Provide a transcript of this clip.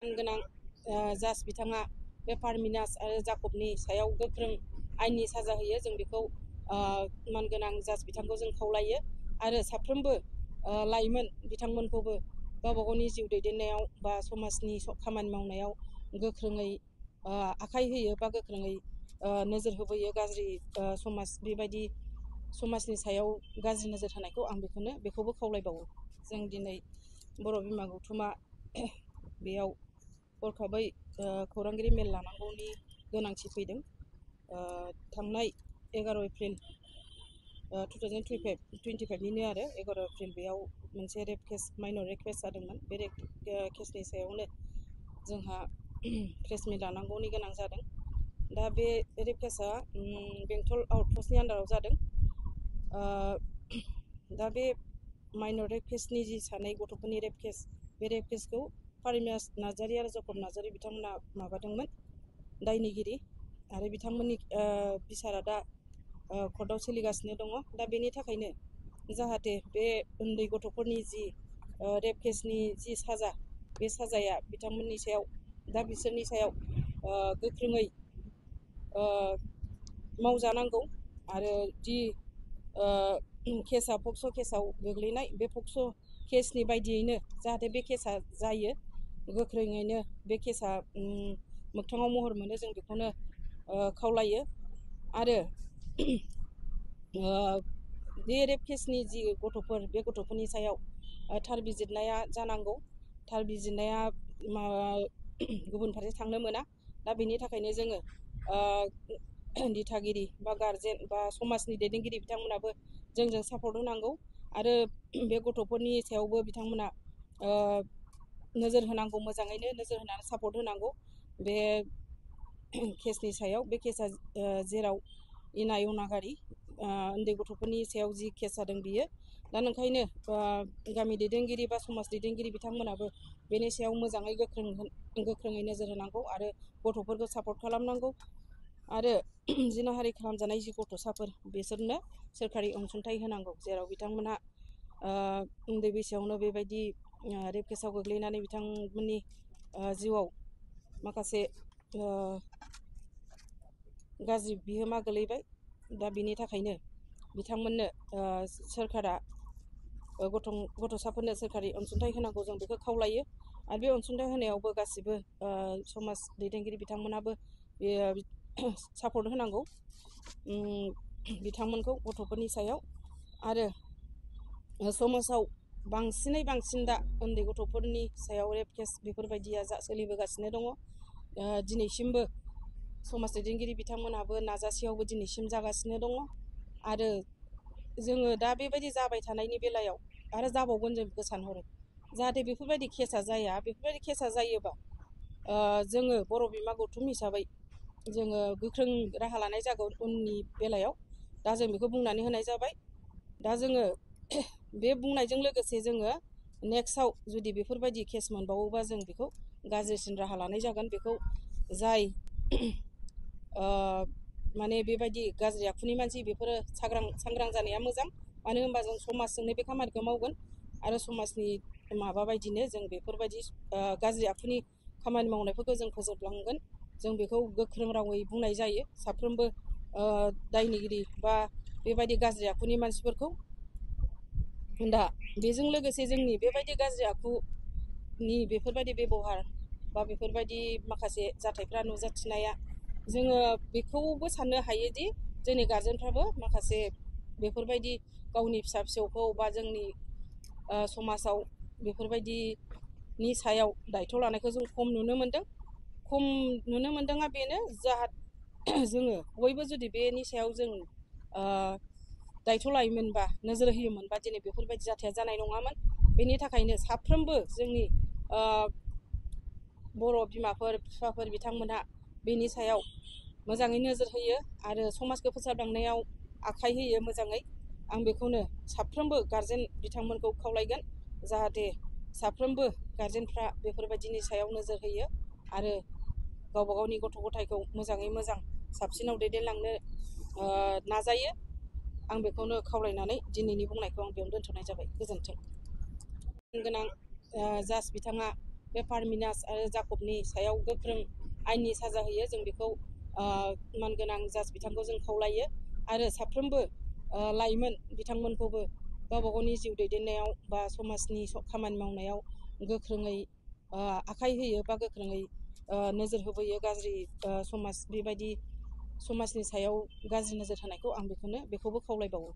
गोनां जाज बिथाङा बे फारमिनास आरो जाकबनि सायाव गोख्रों आयेननि साजा होयो। जों बेखौ मानगोनां जाज बिथांखौ जों खावलायो आरो साफ्रोमबो लाइमोन बिथांमोनखौबो गावबा गावनि जिउ दैदेननायाव बा समाजनि खामानि मावनायाव गोख्रोङै आखाइ होयो बा गोख्रोङै नोजोर होबोयो। गाज्रि समाज बेबायदि समाजनि सायाव गाज्रि नोजोर होनायखौ आं बेखौबो खावलायबावो। जों दिनै बर' बिमा गौथुमा बेयाव हरखाबै खौरांगिरि मेल लानांगौनि गोनांथि फैदों। थांनाय 11 एप्रिल 2025निनो आरो 11 एप्रिल बेयाव मोनसे rape case minor rape case जादोंमोन। बे रेप केसनि सायावनो जोंहा प्रेस मिट लानांगौनि गोनां जादों। दा बे रेप केसा बेंटल आउटपस्टनि आन्दाराव जादों। दा बे माइनर रेप केसनि जि सानै गथ'फोरनि रेप केस, बे रेप केसखौ फारमिनास नार्जारि आरो जाकब नार्जारि बिथांमोना माबादोंमोन, दायनिगिरि, आरो बिथांमोननि बिसारा दा कर्टआव सोलिगासिनो दङ। दा बेनि थाखायनो जाहाथे बे उन्दै गथ'फोरनि जि रेप केसनि जि साजा, बे साजाया बिथांमोननि सायाव दा बिसोरनि सायाव गोख्रोङै मावजानांगौ आरो जि केसा पक्स' केसाव गोग्लैनाय, बे पक्स' केसनि बायदियैनो जाहाथे बे केसा जायो, गोख्रोङैनो बे केसा मोगथाङाव महर मोनो, जों बेखौनो खावलायो। आरो बे रेप केसनि जि गथ'फोर, बे गथ'फोरनि सायाव थार बिजिरनाया जानांगौ। थार बिजिरनाया गुबुन फारसे थांनो मोना। दा बेनि थाखायनो जोङो दिथागिरि बा गारजेन बा समाजनि दैदेनगिरि बिथांमोनाबो जोंजों सापर्ट होनांगौ आरो बे गथ'फोरनि सायावबो बिथांमोना नोजोर होनांगौ, मोजाङैनो नोजोर होनानै सापर्ट होनांगौ बे केसनि सायाव। बे केसा जेराव इनाय अनागारि उन्दै गथ'फोरनि सायाव जि केस जादों बियो। दा ओंखायनो गामि दैदेनगिरि बा समाज दैदेनगिरि बिथांमोनाबो बेनि सायाव मोजाङै गोख्रोङै नोजोर होनांगौ आरो गथ'फोरखौ सापर्ट खालामनांगौ आरो जिनाहारि खालामजानाय जि गथ'साफोर, बिसोरनो सोरखारि अनसुंथाइ होनांगौ, जेराव बिथांमोनहा उन्दै बैसोआवनो बेबायदि रेप केसाव गोग्लैनानै बिथांमोननि जिउआव माखासे गाज्रि बिहोमा गोलैबाय। दा बिनि थाखायनो बिथांमोननो सोरखारा गथ'साफोरनो सोरखारि अनसुंथाइ होनांगौ, जों बेखौ खावलायो। आरो बे अनसुंथाइ होनायावबो गासिबो समाज दैदेनगिरि बिथांमोनाबो सापर्ट होनांगौ बिथांमोनखौ गथ'फोरनि सायाव। आरो समाजाव बांसिनै बांसिन दा उन्दै गथ'फोरनि सायाव रेप केस बेफोरबायदिया सोलिबोगासिनो दङ। दिनैसिमबो समाज दैदेनगिरि बिथांमोनाबो नाजासेयावबो दिनैसिम जागासिनो दङ। आरो जोङो दा बेबायदि जाबाय थानायनि बेलायाव आरो जाबावगोन जों बेखौ सानहरो, जाहाथे बेफोरबायदि केसा जाया। बेफोरबायदि केसा जायोबा जोङो बर' बिमा गौथुम हिसाबै जोङो गोख्रों राहा लानाय जागोन उननि बेलायाव। दा जों बेखौ बुंनानै होनाय जाबाय। दा जोङो बे बुंनायजों लोगोसे जोङो नेक्स्टआव जुदि बेफोरबायदि केस मोनबावोबा जों बेखौ गाज्रिसिन राहा लानाय जागोन। बेखौ जाय माने बेबायदि गाज्रि आखुनि मानसि, बेफोरो सांग्रां जानाया मोजां। मानो होनबा जों समाजजोंनो बे खामानिखौ मावगोन आरो समाजनि माबा बायदिनो जों बेफोरबायदि गाज्रि आखुनि खामानि मावनायफोरखौ जों फोजोबलांगोन। जों बेखौ गोख्रों रावै बुंनाय जायो साफ्रोमबो दायनिगिरि बा बेबायदि गाज्रि आखुनि मानसिफोरखौ। दा बेजों लोगोसे जोंनि बेबायदि गाज्रि आखुनि बेफोरबायदि बेब'हार बा बेफोरबायदि माखासे जाथायफ्रा नुजाथिनाया, जोङो बेखौबो साननो हायोदि जोंनि गारजेनफ्राबो माखासे बेफोरबायदि गावनि फिसा फिसौखौ बा जोंनि समाजाव बेफोरबायदिनि सायाव दायथ' लानायखौ जों खम नुनो मोनदों। खम नुनो मोनदोंआ बेनो, जोङो बयबो जुदि बेनि सायाव जों दायथ' लायोमोनबा, नोजोर होयोमोनबा, दिनै बेफोरबायदि जाथाया जानाय नङामोन। बेनि थाखायनो साफ्रोमबो जोंनि बर' बिमाफोर, बिफाफोर बिथांमोनहा बेनि सायाव मोजाङै नोजोर होयो आरो समाजखौ फोसाबलांनायाव आखाइ होयो मोजाङै। आं बेखौनो साफ्रोमबो गारजेन बिथांमोनखौ खावलायगोन, जाहाथे साफ्रोमबो गारजेनफ्रा बेफोरबायदिनि सायाव नोजोर होयो आरो गावबा गावनि गथ' गथायखौ मोजाङै मोजां साबसिनाव दैदेनलांनो नाजायो। आं बेखौनो खावलायनानै दिनैनि बुंनायखौ आं बेयावनो दोनथ'नाय जाबाय। गोजोन्थों। गोनां जाज बिथाङा बे पारमिनास आरो जाकबनि सायाव गोख्रों आयेननि साजा होयो। जों बेखौ मानगोनां जाज बिथांखौ जों खावलायो आरो साफ्रोमबो लाइमोन बिथांमोनखौबो गावबा गावनि जिउ दैदेननायाव बा समाजनि खामानि मावनायाव गोख्रोङै आखाइ होयो बा गोख्रोङै नोजोर होबोयो। गाज्रि समाज बेबायदि समाजनि सायाव गाज्रि नोजोर होनायखौ आं बेखौबो खावलायबावो।